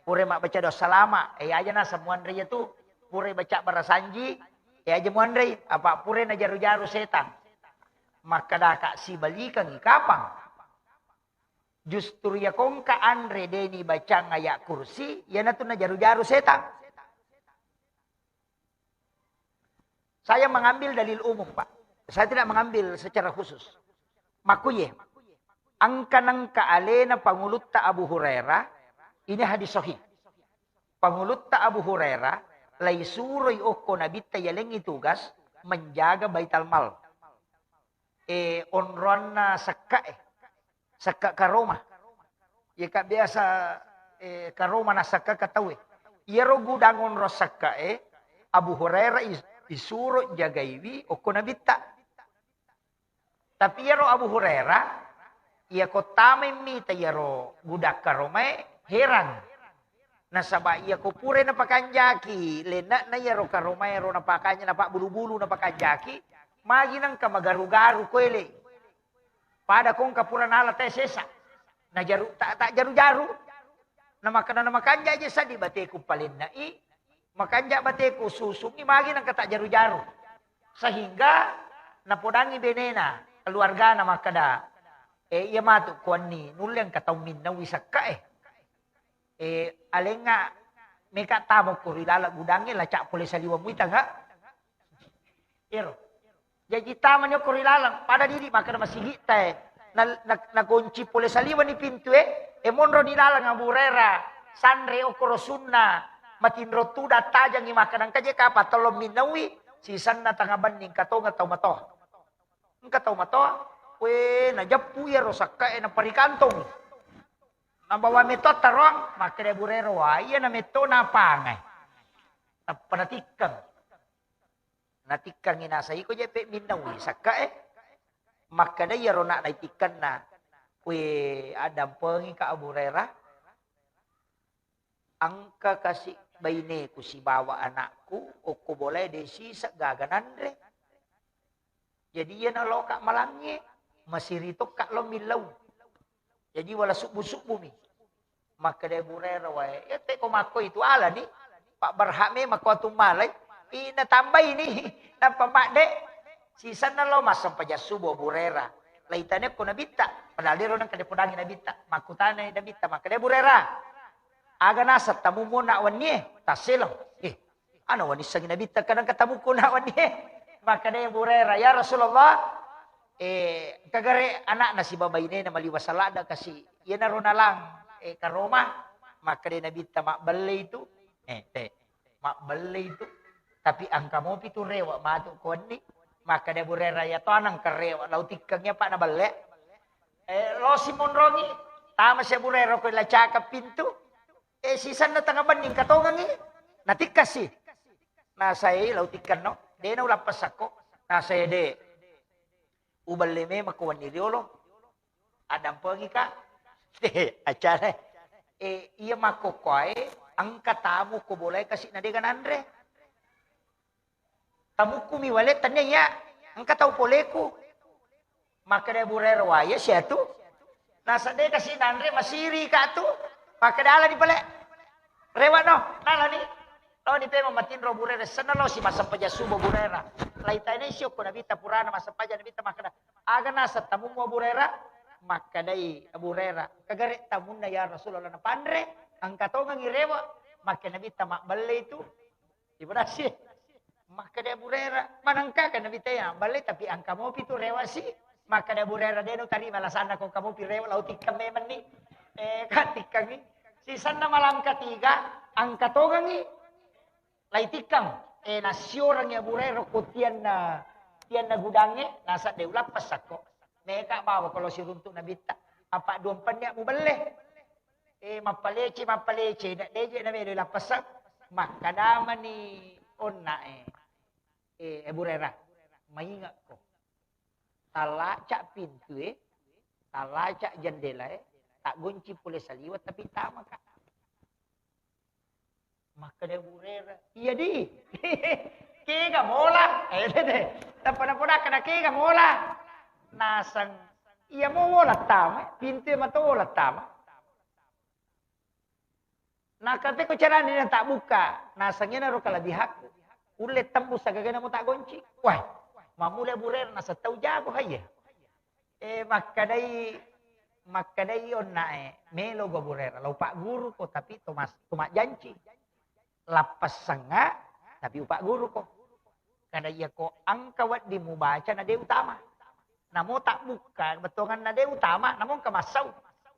purai mabbaca doa salama, eh, aja na semua anre iya tu. Purai baca barasanji, eh, aja muanre, apa purai najaru-jaru setang. Makkeda ka sibalikangi kapang. Justru iya kongka anre deni bacang ayat kursi, iyanatu najaru-jaru setang. Saya mengambil dalil umum, Pak. Saya tidak mengambil secara khusus. Makkuye, angka nengka alena pangulutta Abu Hurairah, ini hadis sahih. Pangulutta Abu Hurairah, lai suroi okko nabitta yalengi tugas menjaga Baital Mal. Eh, onroanna sekka, eh. Sekka karoma. Iya ka biasa, eh, karoma na sekka ka tauwe. Iyaro gudang onro sekka, eh, Abu Hurairah is-, isuro jagaiwi okko nabitta. Tapi iyaro Abu Hurairah, iya ko tamai mita iyaro gudang karomae, heran. Nasaba iya ko pura napakanjaki, lenakna iyaro karomae ro napakanja, napabbulu-bulu napakanjaki, magi nengka magaru-garu koele. Pada kongka pura nala te sesa. Najaru, tak, tak jaru-jaru. Namakana, namakanja je sadi bateku palenna'i, makanja bateku susungi magi nangka tak jaru-jaru. Sehingga napodangi benena, keluargana makkada, "Eh, iya matu kuanni, nulle engka tau minnawi sakka e. Eh, alenga meka tamo kuri lala gudangnge, lacak pole saliwa muita enggak?" Ero. Jaji tamani okko ri laleng, pada didi makkeda masigitta e. Na, na, nagonci pole saliwani pintue, e monro di laleng Abu Hurairah, sanre okkoro sunna, matinro tuda tajangi makkeda engka je kapang tello minnaui, sisenna tengnga benni engka tongeng tau matoa. Engka tau matoa, we najeppu iyaro sakka e naparikantongi. Nabawa metto taroang, makkeda Abu Hurairah, "Wa iya na metto napangai." Tappa natikkeng. Natikkangngi nasa iko je pe minnaui sakka e. Makkeda iyaro nak naitikkenna, "We, addampengika Abu Hurairah, engka kasi baineku sibawa anakku okko bolae de siseng gaga nanre. Jadi iyana loka malangnge, masiri tokka lo millau." Jadi wala subbu-subbumi. Makkeda Abu Hurairah, "Wae, iya te ko makko itu alani, Pak Barhak memang ko atummalai, ina tambaini, nappa madde." Sisenna lo massempajang subuh Abu Hurairah. Laitane ko Nabitta, padahal ero nengka dipodangi Nabitta. Makkutanai Nabitta, makkeda Abu Hurairah, "Aga naseng tamummu nak wennie?" Tasseleng. Eh, Ana wanissengi Nabitta kadang katamukku nak wennie. Makkeda Abu Hurairah, "Ya Rasulullah, eh, kagare anakna sibawa bainena maliwa salada kasi. Iyanaro nalang, eh, karoma." Makkeda Nabitta, "Mabbelle itu." Eh, te, mabbelle itu. Tapi engka mopi tu rewa matu ko wenni. Makkeda Abu Hurairah, "Ya to anang karewa, lau tikkeng ya Pak na belle." Eh, lo simonrongi, tama si Abu Hurairah ko lacaka pintu. Eh, sisenna tengnga benni engka tongengi. Natikkasi. Nasai lau tikkenno, de na ulappessakko. Nasai de. Ubelle memang ko wenni riolo. Addampengika. Acana. Eh, iya makkokkoe engka tamu ko bolae kasi na dega nanre. Tamukkumi wale, tania iya, engka tau poleku. Makkeda Abu Hurairah, "Wae, sia tu?" Naseng, "De kasi nanre, masiri ka tu." Makkeda, "Alani pale. Rewa no, nalani." Loni pemeng matinro Abu Hurairah, senna lo si massempajang subuh Abu Hurairah. Laitane siokko Nabitta purana massempajang Nabitta makkeda, "Aga naseng tamummu Abu Hurairah?" Makkedai Abu Hurairah, "Kagare tamunna ya Rasulullah napanre, engka tongengi rewa." Makkeda Nabitta, "Mabbelle itu." Ipadassi. Makkeda Abu Hurairah, "Manengka kan Nabitta ya, belle tapi engka mopi tu rewa si." Makkeda Abu Hurairah, "De no tarima alasanna ko engka mopi rewa, lau tikkeng memenni." Eh, ka tikkengi. Sisenna malam ketiga, engka tongengi. Lai tikkeng. Eh, nasiorangi Abu Hurairah ko tianna, tianna gudangnge, naseng de ulappessakko. Meka bawa ko lo siruntu Nabitta. Apa duampenni mubelle. Eh, mappalece, mappalece, na deje na melo lappessang. Makkedamani onna e, eh, Abu Hurairah, "Maingekko. Talaca pintue, talaca jendelae, taggonci pole saliweng tapi tamaka." Makkeda Abu Hurairah, "Iya di." Kega mola? Eh, de, de. Tappa napodakka na kega mola? Naseng, iya mo mola tama, pintue mato mola tama. Nakapeko carana na tabbukka, naseng iyanaro kalabihakku. Ulle tembus sagagana mo taggonci. Wah, mamula Abu Hurairah naseng tau jago, hayya. Eh, makkedai, makkedai onna e, "Melo gua Abu Hurairah, lau pagguruko, tapi to mas-, to majjanci. Lappessengnga, tapi upagguruko." Kada iya ko engka wedding mubaca na de utama. Namo tabbukka bettuanganna de utama, namo engka massau,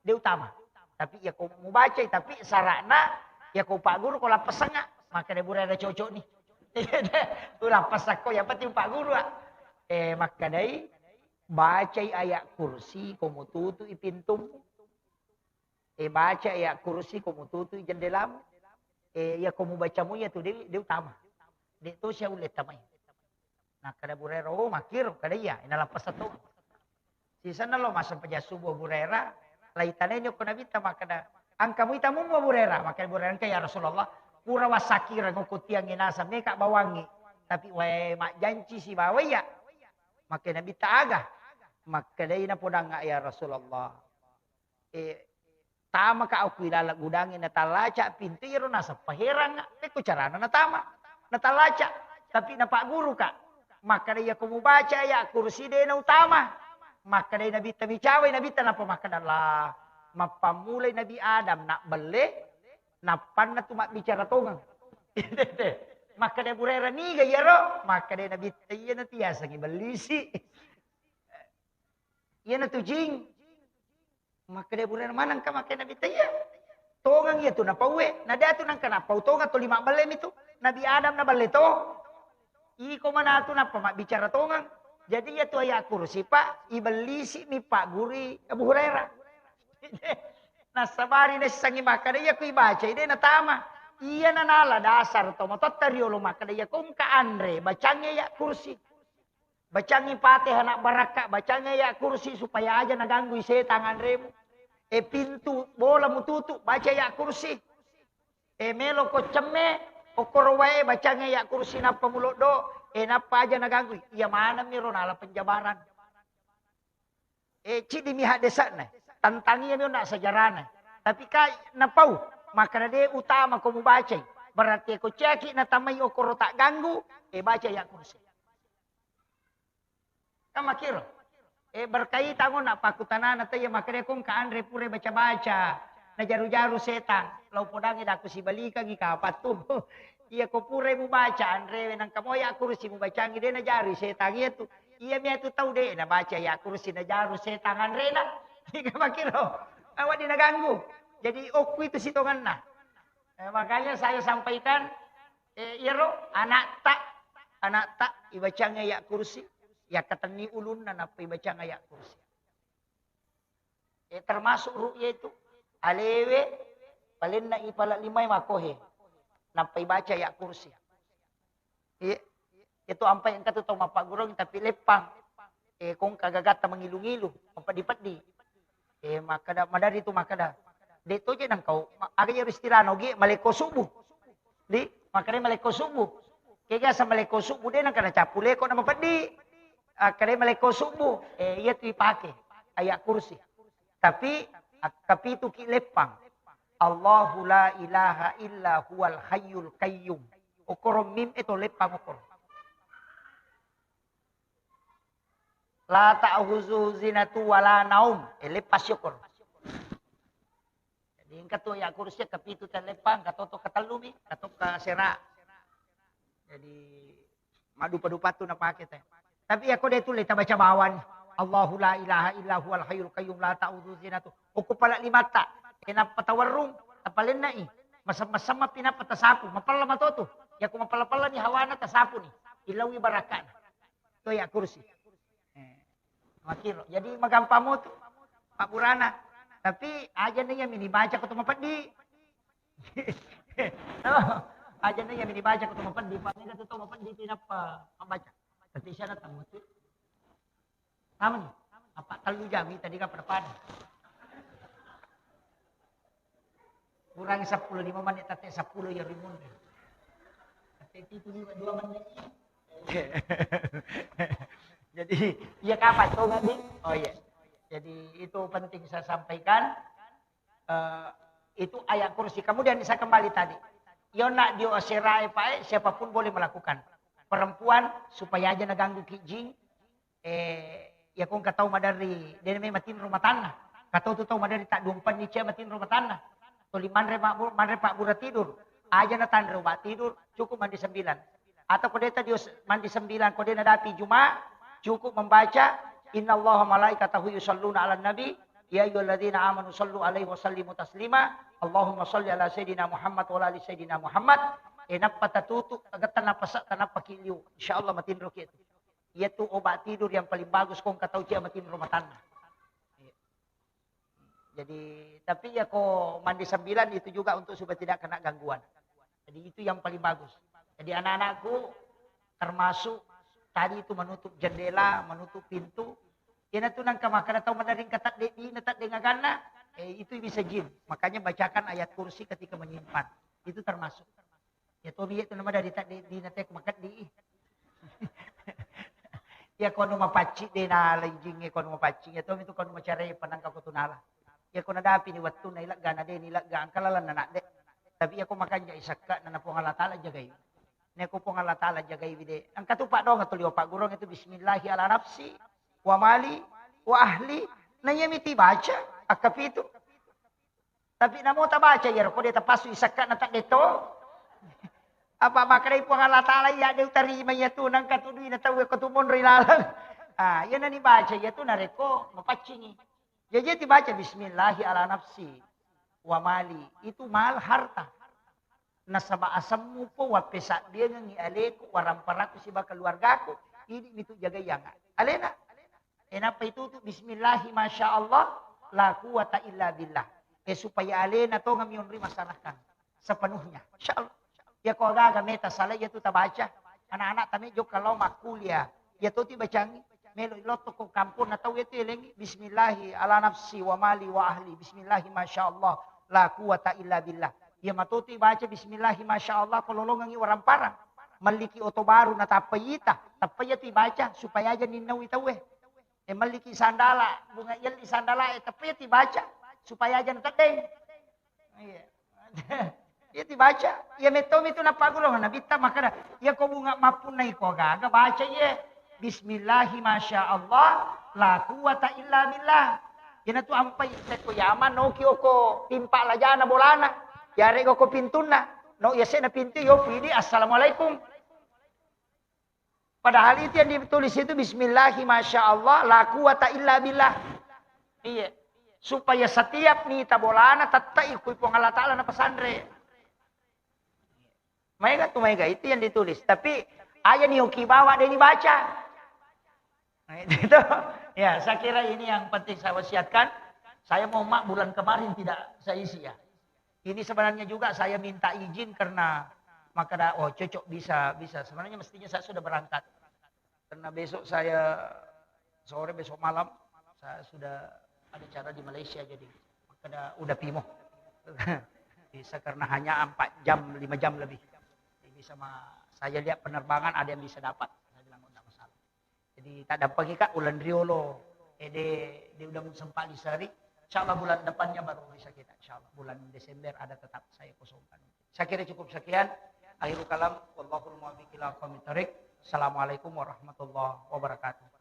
de utama. Tapi iya ko mubacai, tapi sara'na iya ko upagguru ko lappessengnga, makkeda Abu Hurairah cocok ni. Ulappessakko, yang penting upagguru, ah. Eh, makkedai, "Bacai ayat kursi ko mututui pintummu." Eh, baca ayat kursi ko mututui jendelamu. Eh, iya ko mubaca mu iya tu de, de utama. De to sia ulle tamai. Nakkeda Abu Hurairah, "Oh, makkiro," kada iya, ina lappasa to. Sisenna lo massempajang subuh Abu Hurairah, laitaneni okko Nabitta makkeda, "Engka mui tamummu Abu Hurairah?" Makkeda Abu Hurairah, "Engka ya Rasulullah, pura wassakireng okko tiangnge naseng meka bawangngi. Tapi wae majjanci sibawa iya." Makkeda Nabitta, "Aga?" Makkedai, "Napodangnga ya Rasulullah. Eh, Tamaka okko ilalang gudangnge, natallaca pintu, iyaro nasappa herang, pekko carana natama. Natallaca, tapi napagguruka. Makkeda, iyako mubaca ayat kursi de nautama. Makkeda Nabitta, micawai Nabitta, nappa makkeda, lah, mappammulai Nabi Adam nabbelle, nappanna tu mabbicara tongeng. Makkeda Abu Hurairah, niga iyaro? Makkeda Nabitta, iyana tu yasengnge bellisi. Iyana tu jing. Makkeda Abu Hurairah, manengka makkeda Nabitta, iya. Tongeng iya tu napauwe, na de tu nengka napau tongeng, toli mabbelle mi tu. Nabi Adam naballe to. Iko manatu nappa mabbicara tongeng. Jadi iya tu ayat kursi, Pak, ibellisi mi paggurui Abu Hurairah. Nassabari naissengngi makkeda, iya ku ibacai de natama. Iya nanala dasar to matotta riolo makkeda, iya ko engka anre, bacangngi ayat kursi. Bacangngi Fatihah, nak barakka, bacangngi ayat kursi supaya aja naganggui setang anremu. E, pintu bola mututu, baca ayat kursi. E, melo ko cemme, okkoro wae, bacangngi ayat kursi nappa muloddo, e, nappa aja naganggui. Iya maneng mi ro nala penjabaran. E, ciddi mi haddesa'na, tantang iya mi onna sejarahna. Tapi ka napau, makkeda de utama ko mubacai. Berarti ko ceki natamai okkoro tagganggu, e, baca ayat kursi. Kan makkiro. E, berkaitan ko napakkutanana taiya, makkeda ko engka anre pura baca-baca, najaru-jaru setang. Lau podangngi dakku sibalikangngi kapattu. Iya ko pura mubaca anrewe, nangka mo ayat kursi mubacangngi, de najaru setang iya tu. Iya mi tu tau de nabaca ayat kursi najaru setang anrena. Iya makkiro. Awak di naganggu. Jadi okku itu sitonganna. E, makanya saya sampaikan, e, iyaro anakta, anakta ibacangngi ayat kursi, yakkatenni ulunna nappa ibacang ayat kursi. E, termasuk ru'ya itu, alewe, palenna ipala limai makohe, nappa ibaca ayat kursi. Iya. Itu ampai engka tu tau mappaggurung tapi leppang. E, kongka gagatta mengilu-ngilu, mapeddi-peddi. E, makkeda, madari tu makkeda, de to je nangkau, ma-, aga iyaro istilahna ogi, malekko subuh. Di, makkeda malekko subuh. Kega sa malekko subuh de nangka nacappu leko na mapeddi. Akkeda malekko subuh, e, iya tu ipake ayat kursi. Tapi akkapituki leppang. Allahu la ilaha illa huwal hayyul qayyum. Okkoro mim e to leppang okkoro. La ta'khuzuhu sinatun wa la naum. E, leppang okkoro. Jadi engka tu ayat kursi kapitu telleppang, katoto katellumi, katokka sera. Jadi madupa-dupa tu napake te. Tapi iya ko de tu le tabaca bawang. Allahu la ilaha illa huwal hayyul qayyum la ta'khudzuhu sinatun. Okko pala limatta. Kenapa tawarrung? Tapalennai. Masam-masam mapi nappa tasapu. Mapella matotu. Iya ko mapella-pella ni hawana tasapu ni. Ilawi barakana. To ayat kursi. E, makkiro. Jadi magampang mo tu pabburana. Tapi aja na iya mini baca ko to mapeddi. Aja na iya mini baca ko to mapeddi, pa mega tu to mapeddi pi nappa mabbaca. Tapi syarat tamu tu. Sama ni. Apa tellu jami tadi ka pada-pada. Kurangi seppulo lima menit, tette seppulo ya rimunri. Tette itu lima, dua menit. Jadi, iya kapan tuh, Nabi? Oh iya. Jadi, itu penting saya sampaikan. Eh, itu ayat kursi. Kemudian saya kembali tadi. Yona dio aserae pae, siapapun boleh melakukan. Perempuan, supaya aja naganggu ki jing, eh, iya ko engka tau maderri, de na mematinro matanna. Katau tu tau maderri tadduampenni cia matinro matanna. Tuli manre mabbu-, manre pabbura tidur. Aja natanre obat tidur, cukup mandi sembilan. Atau ko de tadi os-, mandi sembilan, ko de nadapi Juma, cukup membaca, "Innallaha malaikatahu yusalluna 'alan nabi, ya ayyuhalladzina amanu sallu 'alaihi wa sallimu taslima. Allahumma salli 'ala sayyidina Muhammad wa 'ala ali sayyidina Muhammad." E, nappa tatutu, agetta napasa, tanappa ki liu. Insyaallah matinro ki itu. Iyatu obat tidur yang paling bagus ko engka tau cia matinro matanna. Iya. Jadi, tapi ya ko mandi sembilan itu juga untuk supaya tidak kena gangguan. Jadi itu yang paling bagus. Jadi anak-anakku termasuk tadi itu menutup jendela, menutup pintu. Iyana tu nangka makkeda tau madaring katadde dina tadde ngaganna, eh, itu bisa jin. Makanya bacakan ayat kursi ketika menyimpan. Itu termasuk. Ya tomi itu nama dari tak di, di nate makeddi. Ya kono mapaccing de nala ijingnge kono mapaccing. Ya tomi itu kono macarai panangka ko tu nala. Iyako nadapini wettunna ilegga, nadeni ilegga, engka lalenna nadde. Tapi iyako makanja isekka na Puang Allah Taala jagai. Neko Puang Allah Taala jagaiwi de. Engka tu paddoangeng tuli wa pagguruang itu bismillahi ala nafsi wa mali wa ahli. Na iya miti baca akkapitu. Tapi namo tabaca iyaro ko de tapassu isekka na tadde to. Apa makkedai Puang Allah Taala iya de utarima iya tu nangka tu duina tau ko tu monro ilaleng. Ah, iya nani baca iya tu narekko mapaccingi. Jaji tibaca bismillahi ala nafsi wa mali, itu mal harta. Nasaba asemmu po wappesabbiangengngi aleku, waramparaku siba keluargaku, idi mitu jagaianga alena. E nappa itutu bismillahi masya Allah la quwata illa billah. E supaya alena tongeng mionri masyarakat sepenuhnya. Insya Allah. Iya ko agaga meta salah iya tu tabaca. Anak-anak tame jokka lao makkuliah. Iya to tibacangi. Melo lotto ko kampung na tau iya tu elengi. Bismillahi ala nafsi wa mali wa ahli. Bismillahi masya Allah. La quwata illa billah. Iya matotu ibaca bismillahi masya Allah ko lolongengi waramparang. Malliki oto baru na tappa ita. Tappa iya tu ibaca supaya aja ninnau tauwe. E malliki sandala, bunga yelli sandala e tappa iya tu ibaca supaya aja na teddeng. Iya. Iya tibaca, iya mettomi tu nappagulong nabitta makkeda, iya ko bunga mappunnai ko gaga baca iya. Bismillahi masya Allah, la quwata illa billah. Iyana tu ampai sekko yaman noki oko timpa lajana bolana. Yarega ko pintunna. No iya sena pintu yo pidi assalamualaikum. Padahal itu yang ditulis itu bismillahi masya Allah la quwata illa billah. Iya. Supaya setiap mita bolana tettai kui Puang Allah Taala na pesanre. Maega tu maega itu yang ditulis. Tapi aja ni oki bawa dia dibaca. Nah, itu. Ya, saya kira ini yang penting saya wasiatkan. Saya mau mak bulan kemarin tidak saya isi ya. Ini sebenarnya juga saya minta izin karena makkeda, oh cocok bisa, bisa. Sebenarnya mestinya saya sudah berangkat. Karena besok saya sore, besok malam, saya sudah ada acara di Malaysia, jadi makkeda udah pimo. Bisa karena hanya empat jam, lima jam lebih. Jadi bisa ma-, saya lihat penerbangan ada yang bisa dapat. Saya bilang, "Oh, nggak masalah." Jadi tak dapat kita ulan riolo, eh, de, de udah sempat di sehari. Insya Allah bulan depannya baru bisa kita. Insya Allah bulan Desember ada tetap saya kosongkan. Saya kira cukup sekian. Akhirul kalam, wallahul muwaffiq ila aqwamit thariq. Assalamualaikum warahmatullahi wabarakatuh.